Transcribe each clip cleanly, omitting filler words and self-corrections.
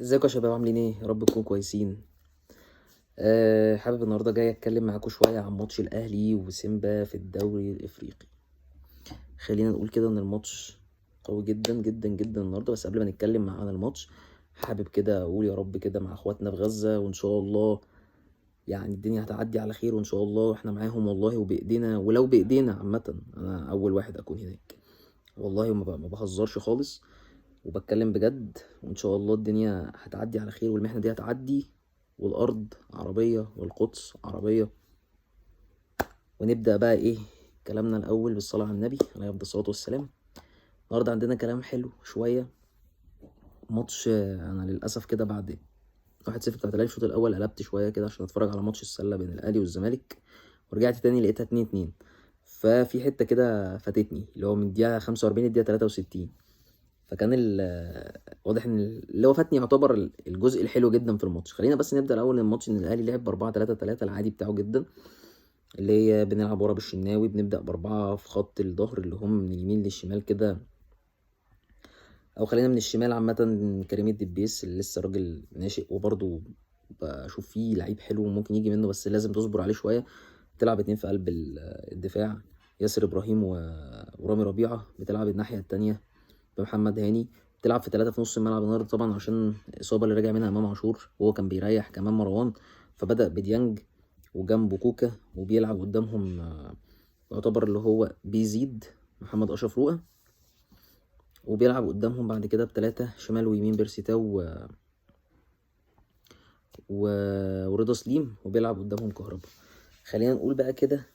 ازيكم يا شباب؟ عاملين ايه؟ يا رب تكونوا كويسين. حابب النهارده جاي اتكلم معاكم شوية عن ماتش الاهلي وسيمبا في الدوري الافريقي. خلينا نقول كده ان الماتش قوي جدا جدا جدا النهارده. بس قبل ما نتكلم عن الماتش، حابب كده اقول يا رب كده مع اخواتنا في غزه، وان شاء الله يعني الدنيا هتعدي على خير، وان شاء الله احنا معاهم والله وبايدينا، ولو بايدينا عامة انا اول واحد اكون هناك والله، ما بهزرش خالص وبتكلم بجد. وان شاء الله الدنيا هتعدي على خير، والمحنه دي هتعدي، والارض عربية والقدس عربية. ونبدا بقى ايه كلامنا الاول بالصلاة على النبي عليه افضل الصلاة والسلام. النهارده عندنا كلام حلو شوية. ماتش انا للاسف كده بعد 1-0 بتاعت الاهلي الشوط الاول قلبت شوية كده عشان اتفرج على ماتش السلة بين الاهلي والزمالك، ورجعت تاني لقيتها 2-2. ففي حتة كده فاتتني اللي هو من الدقيقة 45 للدقيقه 63، فكان واضح ان اللي هو فاتني يعتبر الجزء الحلو جدا في الماتش. خلينا بس نبدا الاول الماتش. ان الاهلي لعب ب 4-3-3 العادي بتاعه جدا، اللي هي بنلعب ورا بالشناوي، بنبدا باربعة في خط الظهر اللي هم من اليمين للشمال كده، او خلينا من الشمال عامة. كريم الدبيس اللي لسه راجل ناشئ، وبرده بشوف فيه لعيب حلو وممكن يجي منه، بس لازم تصبر عليه شوية. بتلعب اتنين في قلب الدفاع، ياسر ابراهيم ورامي ربيعة. بتلعب الناحية التانية بمحمد هاني. بتلعب في 3 في نص الملعب النهارده طبعا عشان الاصابة اللي راجع منها امام عاشور، وهو كان بيريح كمان مروان، فبدا بديانج وجنبه كوكا، وبيلعب قدامهم يعتبر اللي هو بيزيد محمد اشرف روقه، وبيلعب قدامهم بعد كده بثلاثة شمال ويمين بيرسي تاو ورضا سليم، وبيلعب قدامهم كهربا. خلينا نقول بقى كده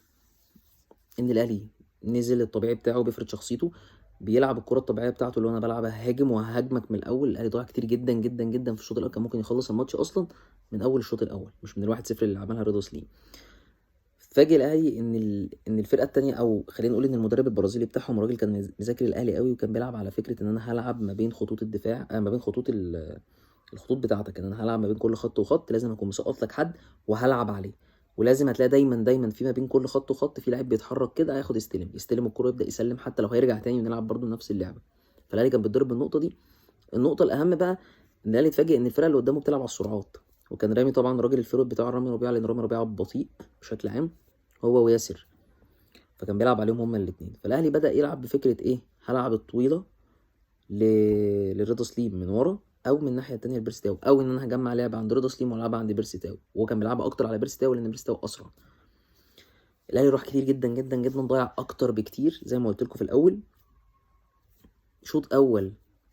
ان الاهلي نزل الطبيعي بتاعه، بيفرض شخصيته، بيلعب الكره الطبيعية بتاعته اللي هو انا بلعب هاجم وههاجمك من الاول. الاهلي ضيع كتير جدا جدا جدا في الشوط الاول، كان ممكن يخلص الماتش اصلا من اول الشوط الاول، مش من 1-0 اللي عملها رضا سليم. فاجئ الاهلي ان الفرقة الثانية، او خلينا نقول ان المدرب البرازيلي بتاعهم الراجل كان مذاكر الاهلي قوي، وكان بيلعب على فكرة ان انا هلعب ما بين خطوط الدفاع، ما بين خطوط الخطوط بتاعتك، ان انا هلعب ما بين كل خط وخط، لازم اكون مسقط لك حد وهلعب عليه، ولازم هتلاقي دايما دايما في ما بين كل خط وخط في لعيب بيتحرك كده، هياخد يستلم الكرة، يبدا يسلم حتى لو هيرجع تاني ونلعب برده نفس اللعبة. فالاهلي كان بيتضرب بالنقطة دي. النقطة الاهم بقى ان الاهلي اتفاجئ ان الفرقة اللي قدامه بتلعب على السرعات، وكان رامي طبعا راجل ال forward بتاع رامي ربيعة، لان رامي ربيعة بطيء بشكل عام هو وياسر، فكان بيلعب عليهم هما الاثنين. فالاهلي بدا يلعب بفكره ايه؟ هلعب الطويلة لرضا سليم من ورا، او من الناحية الثانية لبيرسي تاو، او ان انا هجمع لعب عند رضا سليم والعبها عند بيرسي تاو، وهو كان بيلعبها اكتر على بيرسي تاو لان بيرسي تاو اسرع. الاهلي راح كتير جدا جدا جدا، ضيع اكتر بكتير زي ما قلت لكم في الاول. شوط اول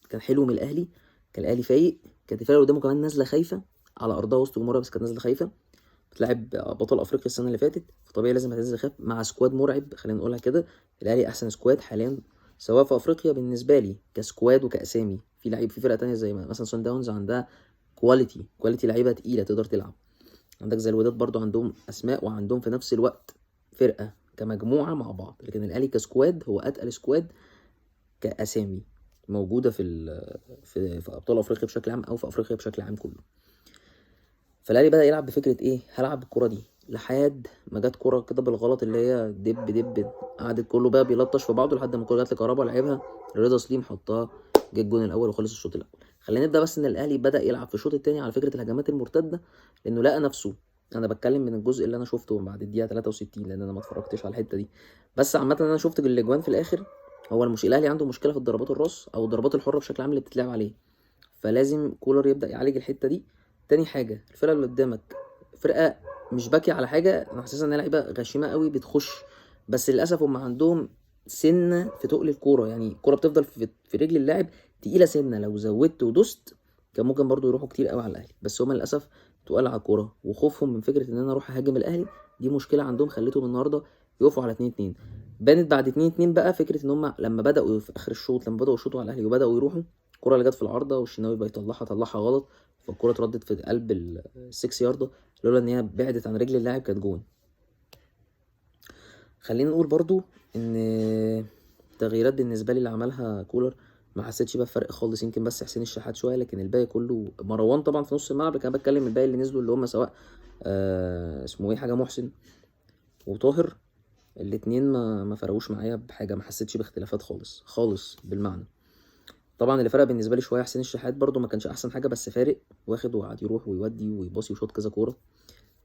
كان حلو من الاهلي، كان الاهلي فايق، كانت الفرقة اللي قدامه كمان نازله خايفة على ارضها وسط جمهورها، بس كانت نازله خايفة، بتلعب بطل افريقيا السنة اللي فاتت، فطبيعي لازم هتنزل خايف مع squad مرعب. خلينا نقولها كده، الاهلي احسن squad حاليا سواء في افريقيا بالنسبة لي ك squad وكاسامي. في لعيب في فرقه تانية زي مثلا سان داونز عندها quality لعيبة تقيلة تقدر تلعب، عندك زي الوداد برضو عندهم اسماء وعندهم في نفس الوقت فرقه كمجموعة مع بعض، لكن الاهلي ك squad هو اتقل squad كاسامي موجودة في ابطال افريقيا بشكل عام، او في افريقيا بشكل عام كله. فالاهلي بدا يلعب بفكره ايه؟ هلعب الكره دي، لحد ما جت كره كده بالغلط اللي هي دب دب، قعدت كله بقى بيلطش في بعضه لحد ما الكره جت لكهربا، لعبها رضا سليم حطها، جه الجون الاول وخلص الشوط الاول. خلينا نبدا بس ان الاهلي بدا يلعب في الشوط الثاني على فكرة الهجمات المرتدة، لانه لقى نفسه. انا بتكلم من الجزء اللي انا شفته بعد الدقيقة 63 لان انا ما اتفرجتش على الحتة دي، بس عامة انا شفت الاجوان في الاخر. هو الاهلي عنده مشكلة في الضربات الراس او الضربات الحرة بشكل عام اللي بتتلعب عليه، فلازم كولر يبدا يعالج الحتة دي. تاني حاجة، الفرقة اللي قدامك فرقه مش باكية على حاجة، انا حاسسها ان هي لعيبة غشيمه قوي بتخش، بس للاسف هم عندهم سنة في تقل الكورة، يعني الكورة بتفضل في رجل اللاعب تقيلة سنة، لو زودت ودوست كان ممكن برضو يروحوا كتير قوي على الاهلي، بس هم للاسف تقال على الكورة، وخوفهم من فكرة ان انا اروح اهاجم الاهلي دي مشكلة عندهم، خلتهم النهارده يقفوا على 2-2. بانت بعد 2-2 بقى فكرة ان هم لما بداوا في اخر الشوط، لما بداوا يشوطوا على الاهلي وبداوا يروحوا، الكورة اللي جت في العارضة والشناوي بيطلعها طلعها غلط، فالكوره اتردت في قلب 6 يارده، لولا ان هي بعدت عن رجل اللاعب كانت جون. خلينا نقول برضو ان التغييرات بالنسبة لي اللي عملها كولر ما حسيتش بقى بفرق خالص، يمكن بس حسين الشحات شوية، لكن الباقي كله مروان طبعا في نص الملعب، لكن انا بتكلم الباقي اللي نزلوا اللي هم سواء اسمه ايه حاجة محسن وطاهر، الاتنين ما فرقوش معايا بحاجة، ما حسيتش باختلافات خالص خالص بالمعنى. طبعا اللي فرق بالنسبة لي شوية حسين الشحات، برده ما كانش احسن حاجة بس فارق، واخد وقعد يروح ويودي ويباصي ويشوط كذا كورة.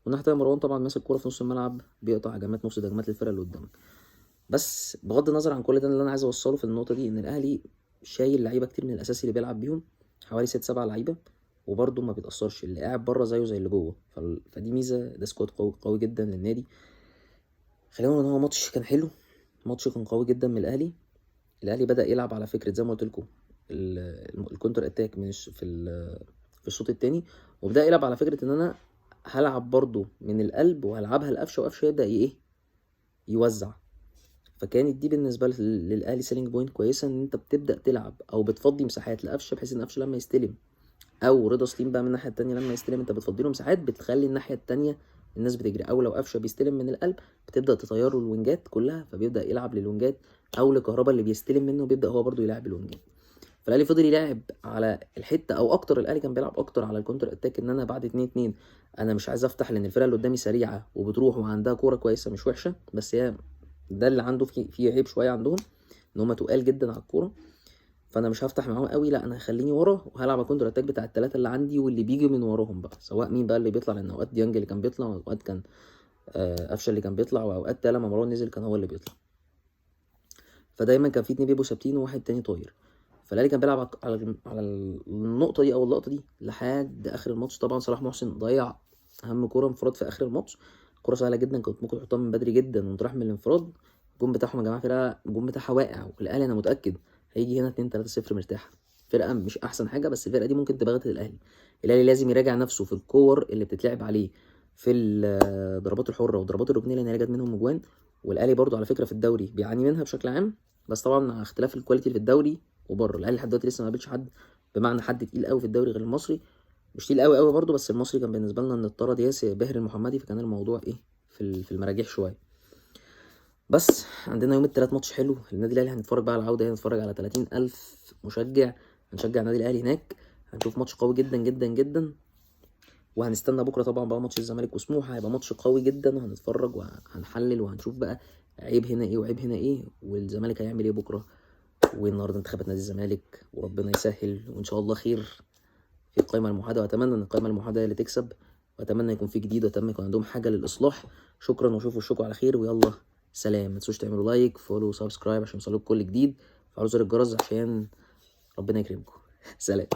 والناحية التانية مروان طبعا ماسك كورة في نص الملعب، بيقطع هجمات، نص هجمات للفرقة اللي قدامك. بس بغض النظر عن كل ده، اللي انا عايز اوصله في النقطة دي ان الاهلي شايل لعيبة كتير من الاساسي اللي بيلعب بيهم، حوالي 6 7 لعيبة، وبرده ما بيتاثرش، اللي قاعد بره زيه زي اللي جوه. فدي ميزة، ده squad قوي قوي جدا للنادي. خلينا نقول ان هو ماتش كان حلو، ماتش كان قوي جدا من الاهلي. الاهلي بدا يلعب على فكرة زي ما قلت لكم ال counter attack من في الشوط الثاني، وبدا يلعب على فكرة ان انا هلعب برده من القلب وهلعبها لقفشه، وقفشه يبدا ايه يوزع. فكانت دي بالنسبة للاهلي selling point كويسة، ان انت بتبدا تلعب او بتفضي مساحات لقفشه، بحيث ان قفشه لما يستلم او رضا سليم بقى من الناحية التانية لما يستلم، انت بتفضي له مساحات، بتخلي الناحية التانية الناس بتجري. او لو قفشه بيستلم من القلب بتبدا تطير له الوينجات كلها، فبيبدا يلعب للوينجات، او لكهربا اللي بيستلم منه بيبدا هو برده يلعب الوينجات. فالاهلي فضل يلعب على الحتة او اكتر، الاهلي كان بيلعب اكتر على ال counter attack، ان انا بعد 2-2 انا مش عايز افتح، لان الفرقة اللي قدامي سريعة وبتروح وعندها كورة كويسة مش وحشة، بس هي ده اللي عنده في عيب شوية عندهم، ان هم تقال جدا على الكورة. فانا مش هفتح معاهم قوي، لا انا هخليني ورا وهلعب counter attack بتاع الثلاثة اللي عندي واللي بيجي من وراهم بقى، سواء مين بقى اللي بيطلع، لان اوقات ديانج اللي كان بيطلع، واوقات كان قفشه اللي كان بيطلع، واوقات لما مروان نزل كان هو اللي بيطلع. فدايما كان في اتنين بيبقوا ثابتين وواحد تاني طاير. فالاهلي كان بيلعب على النقطة دي او اللقطة دي لحد اخر الماتش. طبعا صلاح محسن ضيع اهم كورة انفراد في اخر الماتش، كورة سهلة جدا كنت ممكن تحطها من بدري جدا وانت رايح من الانفراد. الجون بتاعهم يا جماعة فرقه الجون بتاعها واقع، والاهلي انا متاكد هيجي هنا 2-3-0 مرتاحة. فرقه مش احسن حاجة، بس الفرقة دي ممكن تبغت الاهلي. الاهلي لازم يراجع نفسه في الكور اللي بتتلعب عليه في الضربات الحرة والضربات الركنيه، لان هي جت منهم اجوان. والاهلي برضو على فكرة في الدوري بيعاني منها بشكل عام، بس طبعا مع اختلاف ال quality في الدوري وبره. الاهلي لحد دلوقتي لسه ما قابلش حد بمعنى حد تقيل قوي في الدوري غير المصري، مش تقيل قوي قوي برضو، بس المصري كان بالنسبة لنا ان اتطرد ياسر باهر المحمدي، فكان الموضوع ايه في المراجيح شوية. بس عندنا يوم الثلاث ماتش حلو النادي الاهلي، هنتفرج بقى على العودة، هنتفرج على 30,000 مشجع، هنشجع النادي الاهلي هناك، هنشوف ماتش قوي جدا جدا جدا. وهنستنى بكره طبعا بقى ماتش الزمالك وسموحه، هيبقى ماتش قوي جدا، وهنتفرج وهنحلل وهنشوف بقى عيب هنا ايه وعيب هنا ايه، والزمالك هيعمل ايه بكره. والنهارده انتخابات نادي الزمالك، وربنا يسهل وان شاء الله خير في القائمة الموحدة، واتمنى ان القائمة الموحدة هي اللي تكسب، واتمنى يكون في جديد، واتمنى يكون عندهم حاجة للاصلاح. شكرا، واشوف وشكم على خير، ويلا سلام. ما تنسوش تعملوا like follow subscribe عشان يوصلكم كل جديد، وفعلوا زر الجرس عشان ربنا يكرمكم. سلام.